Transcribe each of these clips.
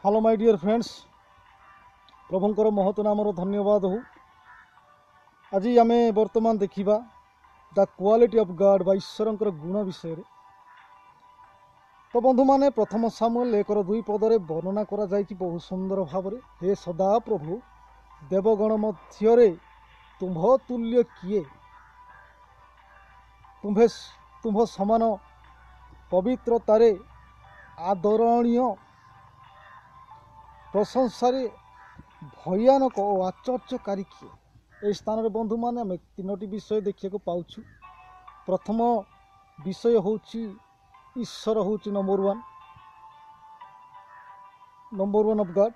Hello my dear friends, ପ୍ରଭୁଙ୍କର ମହତ ନାମର ଧନ୍ୟବାଦ ହଉ। ଆଜି ଆମେ ବର୍ତ୍ତମାନ ଦେଖିବା ଦ କ୍ୱାଲିଟି ଅଫ୍ ଗଡ୍ ବା ଈଶ୍ୱରଙ୍କର ଗୁଣ ବିଷୟରେ। ତ ବନ୍ଧୁମାନେ, ପ୍ରଥମ ସାମୁଏଲ 1:2 ପଦରେ ବର୍ଣ୍ଣନା କରାଯାଇଛି ବହୁ ସୁନ୍ଦର ଭାବରେ, ହେ ସଦାପ୍ରଭୁ, ଦେବଗଣ ମଧ୍ୟରେ ତୁମ୍ଭ ତୁଲ୍ୟ କିଏ? ତୁମ୍ଭେ ତୁମ୍ଭ ସମାନ ପବିତ୍ରତାରେ ଆଦରଣୀୟ, ପ୍ରଶଂସାରେ ଭୟାନକ ଓ ଆଶ୍ଚର୍ଯ୍ୟକାରୀ କିଏ? ଏହି ସ୍ଥାନରେ ବନ୍ଧୁମାନେ ଆମେ ତିନୋଟି ବିଷୟ ଦେଖିବାକୁ ପାଉଛୁ। ପ୍ରଥମ ବିଷୟ ହେଉଛି ଈଶ୍ୱର ହେଉଛି ନମ୍ବର ୱାନ୍ ଅଫ୍ ଗଡ୍।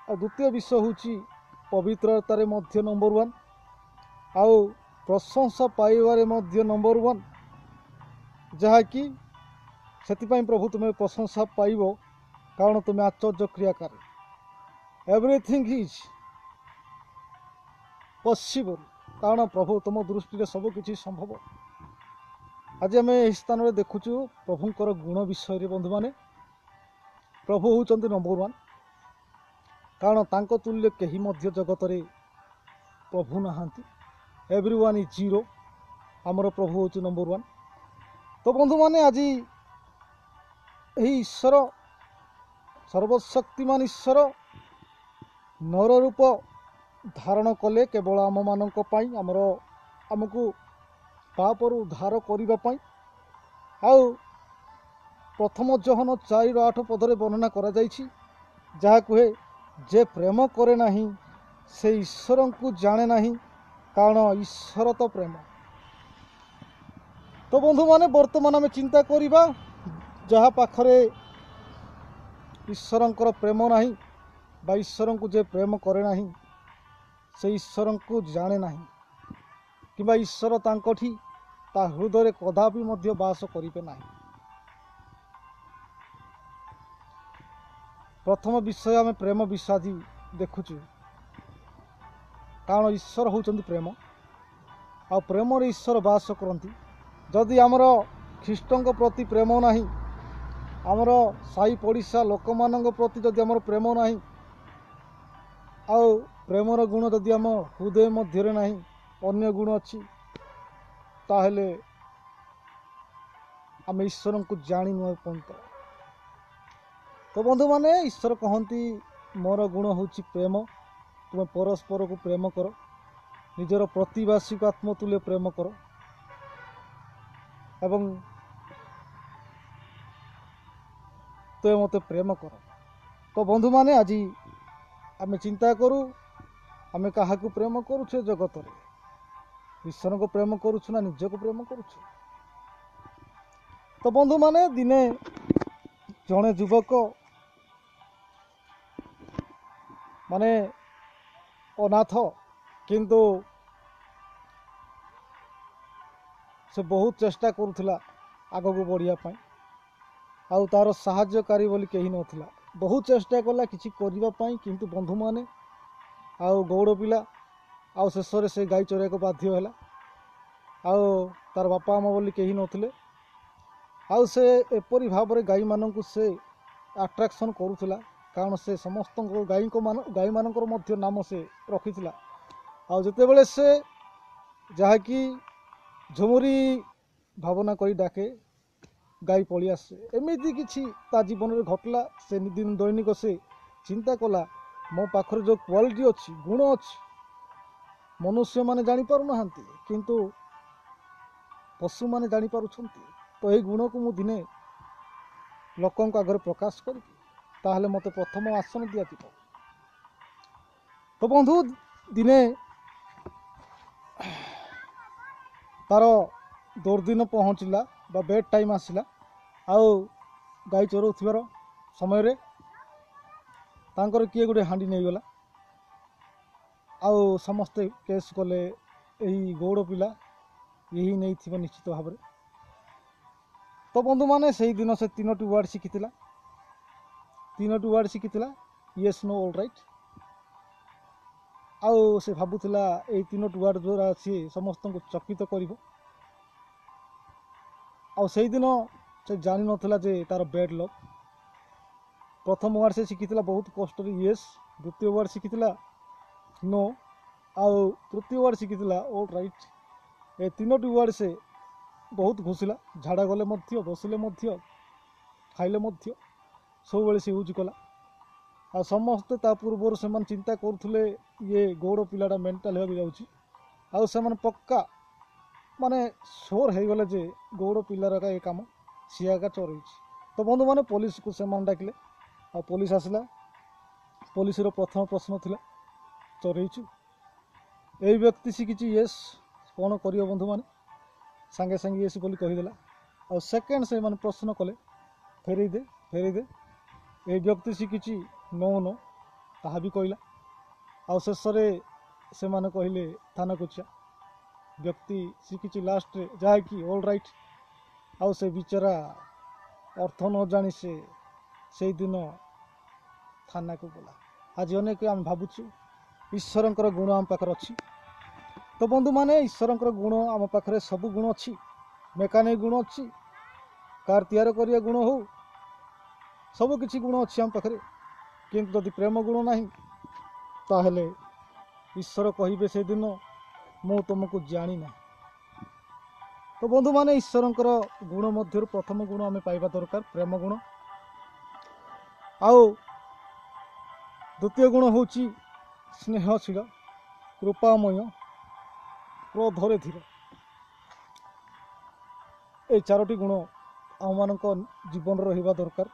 ଆଉ ଦ୍ୱିତୀୟ ବିଷୟ ହେଉଛି ପବିତ୍ରତାରେ ମଧ୍ୟ ନମ୍ବର ୱାନ୍, ଆଉ ପ୍ରଶଂସା ପାଇବାରେ ମଧ୍ୟ ନମ୍ବର ୱାନ୍, ଯାହାକି ସେଥିପାଇଁ ପ୍ରଭୁ ତୁମେ ପ୍ରଶଂସା ପାଇବ, କାରଣ ତୁମେ ଆଶ୍ଚର୍ଯ୍ୟ କ୍ରିୟାକାରୀ। ଏଭ୍ରିଥିଙ୍ଗ is possible, କାରଣ ପ୍ରଭୁ ତୁମ ଦୃଷ୍ଟିରେ ସବୁକିଛି ସମ୍ଭବ। ଆଜି ଆମେ ଏହି ସ୍ଥାନରେ ଦେଖୁଛୁ ପ୍ରଭୁଙ୍କର ଗୁଣ ବିଷୟରେ। ବନ୍ଧୁମାନେ, ପ୍ରଭୁ ହେଉଛନ୍ତି ନମ୍ବର ୱାନ୍, କାରଣ ତାଙ୍କ ତୁଲ୍ୟ କେହି ମଧ୍ୟ ଜଗତରେ ପ୍ରଭୁ ନାହାନ୍ତି। ଏଭ୍ରି ୱାନ୍ is zero, ଆମର ପ୍ରଭୁ ହେଉଛି ନମ୍ବର ୱାନ୍। ତ ବନ୍ଧୁମାନେ, ଆଜି ଏହି ଈଶ୍ୱର ସର୍ବଶକ୍ତିମାନ ଈଶ୍ୱର ନର ରୂପ ଧାରଣ କଲେ କେବଳ ଆମମାନଙ୍କ ପାଇଁ, ଆମକୁ ପାପରୁ ଉଦ୍ଧାର କରିବା ପାଇଁ। ଆଉ ପ୍ରଥମ ଯୋହନ 4:8 ପଦରେ ବର୍ଣ୍ଣନା କରାଯାଇଛି, ଯାହା କୁହେ, ଯେ ପ୍ରେମ କରେ ନାହିଁ ସେ ଈଶ୍ୱରଙ୍କୁ ଜାଣେ ନାହିଁ, କାରଣ ଈଶ୍ୱର ତ ପ୍ରେମ। ତ ବନ୍ଧୁମାନେ, ବର୍ତ୍ତମାନ ଆମେ ଚିନ୍ତା କରିବା, ଯାହା ପାଖରେ ଈଶ୍ୱରଙ୍କର ପ୍ରେମ ନାହିଁ ବା ଈଶ୍ୱରଙ୍କୁ ଯେ ପ୍ରେମ କରେ ନାହିଁ ସେ ଈଶ୍ୱରଙ୍କୁ ଜାଣେ ନାହିଁ, କିମ୍ବା ଈଶ୍ୱର ତାଙ୍କଠି ତା ହୃଦୟରେ କଦାପି ମଧ୍ୟ ବାସ କରିବେ ନାହିଁ। ପ୍ରଥମ ବିଷୟ ଆମେ ପ୍ରେମ ବିଷୟ ଆଜି ଦେଖୁଛୁ, କାରଣ ଈଶ୍ୱର ହେଉଛନ୍ତି ପ୍ରେମ, ଆଉ ପ୍ରେମରେ ଈଶ୍ୱର ବାସ କରନ୍ତି। ଯଦି ଆମର ଖ୍ରୀଷ୍ଟଙ୍କ ପ୍ରତି ପ୍ରେମ ନାହିଁ, ଆମର ସାହି ପଡ଼ିଶା ଲୋକମାନଙ୍କ ପ୍ରତି ଯଦି ଆମର ପ୍ରେମ ନାହିଁ, ଆଉ ପ୍ରେମର ଗୁଣ ଯଦି ଆମ ହୃଦୟ ମଧ୍ୟରେ ନାହିଁ, ଅନ୍ୟ ଗୁଣ ଅଛି, ତାହେଲେ ଆମେ ଈଶ୍ୱରଙ୍କୁ ଜାଣିନୁ ଏପର୍ଯ୍ୟନ୍ତ। ତ ବନ୍ଧୁମାନେ, ଈଶ୍ୱର କହନ୍ତି, ମୋର ଗୁଣ ହେଉଛି ପ୍ରେମ, ତୁମେ ପରସ୍ପରକୁ ପ୍ରେମ କର, ନିଜର ପ୍ରତିବାସୀକୁ ଆତ୍ମତୁଲ୍ୟ ପ୍ରେମ କର, ଏବଂ ତୁମେ ମୋତେ ପ୍ରେମ କର। ତ ବନ୍ଧୁମାନେ, ଆଜି ଆମେ ଚିନ୍ତା କରୁ, ଆମେ କାହାକୁ ପ୍ରେମ କରୁଛୁ ଏ ଜଗତରେ? ଈଶ୍ୱରଙ୍କୁ ପ୍ରେମ କରୁଛୁ ନା ନିଜକୁ ପ୍ରେମ କରୁଛୁ? ତ ବନ୍ଧୁମାନେ, ଦିନେ ଜଣେ ଯୁବକ ମାନେ ଅନାଥ, କିନ୍ତୁ ସେ ବହୁତ ଚେଷ୍ଟା କରୁଥିଲା ଆଗକୁ ବଢ଼ିବା ପାଇଁ, ଆଉ ତା'ର ସାହାଯ୍ୟକାରୀ ବୋଲି କେହି ନଥିଲା। ବହୁତ ଚେଷ୍ଟା କଲା କିଛି କରିବା ପାଇଁ, କିନ୍ତୁ ବନ୍ଧୁମାନେ ଆଉ ଗଉଡ଼ ପିଲା, ଆଉ ଶେଷରେ ସେ ଗାଈ ଚରାଇବାକୁ ବାଧ୍ୟ ହେଲା। ଆଉ ତା'ର ବାପା ମା ବୋଲି କେହି ନଥିଲେ, ଆଉ ସେ ଏପରି ଭାବରେ ଗାଈମାନଙ୍କୁ ସେ ଆଟ୍ରାକ୍ସନ୍ କରୁଥିଲା, କାରଣ ସେ ସମସ୍ତଙ୍କ ଗାଈମାନଙ୍କର ମଧ୍ୟ ନାମ ସେ ରଖିଥିଲା। ଆଉ ଯେତେବେଳେ ସେ ଯାହାକି ଝୁମୁରି ଭାବନା କରି ଡାକେ, ଗାଈ ପଳେଇ ଆସେ। ଏମିତି କିଛି ତା ଜୀବନରେ ଘଟିଲା। ସେ ଦୈନିକ ସେ ଚିନ୍ତା କଲା, ମୋ ପାଖରେ ଯେଉଁ କ୍ୱାଲିଟି ଅଛି, ଗୁଣ ଅଛି, ମନୁଷ୍ୟମାନେ ଜାଣିପାରୁନାହାନ୍ତି, କିନ୍ତୁ ପଶୁମାନେ ଜାଣିପାରୁଛନ୍ତି। ତ ଏହି ଗୁଣକୁ ମୁଁ ଦିନେ ଲୋକଙ୍କ ଆଗରେ ପ୍ରକାଶ କରିବି, ତାହେଲେ ମୋତେ ପ୍ରଥମ ଆସନ ଦିଆଯିବ। ତ ବନ୍ଧୁ, ଦିନେ ତାର ଦୁର୍ଦିନ ପହଞ୍ଚିଲା ବା ବେଡ୍ ଟାଇମ୍ ଆସିଲା, ଆଉ ଗାଈ ଚରାଉଥିବାର ସମୟରେ ତାଙ୍କର କିଏ ଗୋଟେ ହାଣ୍ଡି ନେଇଗଲା, ଆଉ ସମସ୍ତେ କେସ୍ କଲେ, ଏହି ଗଉଡ଼ ପିଲା ଏହି ନେଇଥିବ ନିଶ୍ଚିତ ଭାବରେ। ତ ବନ୍ଧୁମାନେ, ସେଇଦିନ ସେ ତିନୋଟି ୱାର୍ଡ଼ ଶିଖିଥିଲା, ତିନୋଟି ୱାର୍ଡ଼ ଶିଖିଥିଲା, ୟେସ୍, ନୋ, ଅଲ୍ ରାଇଟ୍। ଆଉ ସେ ଭାବୁଥିଲା ଏଇ ତିନୋଟି ୱାର୍ଡ଼ ଦ୍ୱାରା ସିଏ ସମସ୍ତଙ୍କୁ ଚକିତ କରିବ। ଆଉ ସେଇଦିନ ସେ ଜାଣିନଥିଲା ଯେ ତା'ର ବେଡ୍ ଲକ୍, ପ୍ରଥମ ୱାର୍ଡ଼ ସେ ଶିଖିଥିଲା ବହୁତ କଷ୍ଟରେ ୟେସ୍, ଦ୍ୱିତୀୟ ୱାର୍ଡ଼ ଶିଖିଥିଲା ନୋ, ଆଉ ତୃତୀୟ ୱାର୍ଡ଼ ଶିଖିଥିଲା ଅଲ୍ ରାଇଟ୍। ଏ ତିନୋଟି ୱାର୍ଡ଼ ସେ ବହୁତ ଘୋଷିଲା, ଝାଡ଼ା ଗଲେ ମଧ୍ୟ, ବସିଲେ ମଧ୍ୟ, ଖାଇଲେ ମଧ୍ୟ ସବୁବେଳେ ସେ ୟୁଜ୍ କଲା। ଆଉ ସମସ୍ତେ ତା ପୂର୍ବରୁ ସେମାନେ ଚିନ୍ତା କରୁଥିଲେ ଇଏ ଗୌଡ଼ ପିଲାଟା ମେଣ୍ଟାଲ ହେବାକୁ ଯାଉଛି। ଆଉ ସେମାନେ ପକ୍କା ମାନେ ସୋର ହେଇଗଲେ ଯେ ଗୌଡ଼ ପିଲାର ଏକା ଏ କାମ, ସିଏ ଏକା ଚରେଇଛି। ତ ବନ୍ଧୁମାନେ, ପୋଲିସକୁ ସେମାନେ ଡାକିଲେ ଆଉ ପୋଲିସ ଆସିଲା। ପୋଲିସର ପ୍ରଥମ ପ୍ରଶ୍ନ ଥିଲା, ଚରେଇଛୁ? ଏଇ ବ୍ୟକ୍ତି ଶିଖିଛି ୟେସ୍, କ'ଣ କରିବ ବନ୍ଧୁମାନେ, ସାଙ୍ଗେ ସାଙ୍ଗେ ୟେସ୍ ବୋଲି କହିଦେଲା। ଆଉ ସେକେଣ୍ଡ ସେମାନେ ପ୍ରଶ୍ନ କଲେ, ଫେରେଇ ଦେ, ଫେରେଇ ଦେ। ଏଇ ବ୍ୟକ୍ତି ଶିଖିଛି ନୋ ନୋ, ତାହା ବି କହିଲା। ଆଉ ଶେଷରେ ସେମାନେ କହିଲେ ଥାନାକୁ ଚା। ବ୍ୟକ୍ତି ଶିଖିଛି ଲାଷ୍ଟରେ ଯାହାକି ଅଲ୍ ରାଇଟ୍। ଆଉ ସେ ବିଚରା ଅର୍ଥ ନ ଜାଣି ସେ ସେଇଦିନ ଥାନାକୁ ଗଲା। ଆଜି ଅନେକ ଆମେ ଭାବୁଛୁ ଈଶ୍ୱରଙ୍କର ଗୁଣ ଆମ ପାଖରେ ଅଛି। ତ ବନ୍ଧୁମାନେ, ଈଶ୍ୱରଙ୍କର ଗୁଣ ଆମ ପାଖରେ ସବୁ ଗୁଣ ଅଛି। ମେକାନିକ ଗୁଣ ଅଛି, କାର୍ ତିଆରି କରିବା ଗୁଣ ହଉ, ସବୁ କିଛି ଗୁଣ ଅଛି ଆମ ପାଖରେ। କିନ୍ତୁ ଯଦି ପ୍ରେମ ଗୁଣ ନାହିଁ, ତାହେଲେ ଈଶ୍ୱର କହିବେ ସେଦିନ ମୁଁ ତୁମକୁ ଜାଣି ନାହିଁ। ତ ବନ୍ଧୁମାନେ, ଈଶ୍ୱରଙ୍କର ଗୁଣ ମଧ୍ୟରୁ ପ୍ରଥମ ଗୁଣ ଆମେ ପାଇବା ଦରକାର ପ୍ରେମ ଗୁଣ। ଆଉ ଦ୍ୱିତୀୟ ଗୁଣ ହେଉଛି ସ୍ନେହଶୀଳ, କୃପାମୟ, କ୍ରୋଧରେ ଧୀର। ଏଇ ଚାରୋଟି ଗୁଣ ଆମମାନଙ୍କ ଜୀବନରେ ରହିବା ଦରକାର।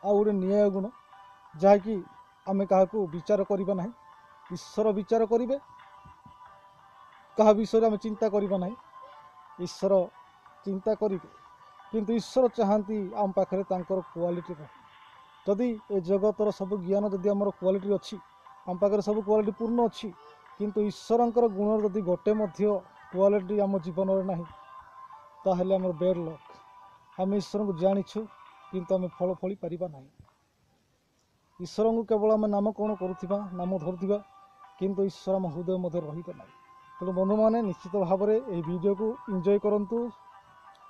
ଆଉ ଗୋଟେ ନ୍ୟାୟ ଗୁଣ, ଯାହାକି ଆମେ କାହାକୁ ବିଚାର କରିବା ନାହିଁ, ଈଶ୍ୱର ବିଚାର କରିବେ। କାହା ବିଷୟରେ ଆମେ ଚିନ୍ତା କରିବା ନାହିଁ, ଈଶ୍ୱର ଚିନ୍ତା କରିବେ। କିନ୍ତୁ ଈଶ୍ୱର ଚାହାନ୍ତି ଆମ ପାଖରେ ତାଙ୍କର କ୍ୱାଲିଟି ରହୁ। ଯଦି ଏ ଜଗତର ସବୁ ଜ୍ଞାନ ଯଦି ଆମର କ୍ୱାଲିଟି ଅଛି, ଆମ ପାଖରେ ସବୁ କ୍ୱାଲିଟି ପୂର୍ଣ୍ଣ ଅଛି, କିନ୍ତୁ ଈଶ୍ୱରଙ୍କର ଗୁଣ ଯଦି ଗୋଟେ ମଧ୍ୟ କ୍ୱାଲିଟି ଆମ ଜୀବନରେ ନାହିଁ, ତାହେଲେ ଆମର ବେଡ୍ ଲକ୍। ଆମେ ଈଶ୍ୱରଙ୍କୁ ଜାଣିଛୁ କିନ୍ତୁ ଆମେ ଫଳ ଫଳି ପାରିବା ନାହିଁ। ଈଶ୍ୱରଙ୍କୁ କେବଳ ଆମେ ନାମକରଣ କରୁଥିବା, ନାମ ଧରୁଥିବା, କିନ୍ତୁ ଈଶ୍ୱର ଆମ ହୃଦୟ ମଧ୍ୟ ରହିବେ ନାହିଁ। ତେଣୁ ବନ୍ଧୁମାନେ, ନିଶ୍ଚିତ ଭାବରେ ଏହି ଭିଡ଼ିଓକୁ ଏନ୍ଜୟ କରନ୍ତୁ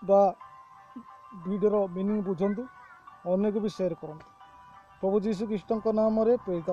ବା ଭିଡ଼ିଓର ମିନିଂ ବୁଝନ୍ତୁ, ଅନ୍ୟକୁ ବି ସେୟାର କରନ୍ତୁ। ପ୍ରଭୁ ଯୀଶୁ ଖ୍ରୀଷ୍ଟଙ୍କ ନାମରେ ପ୍ରେରିତ।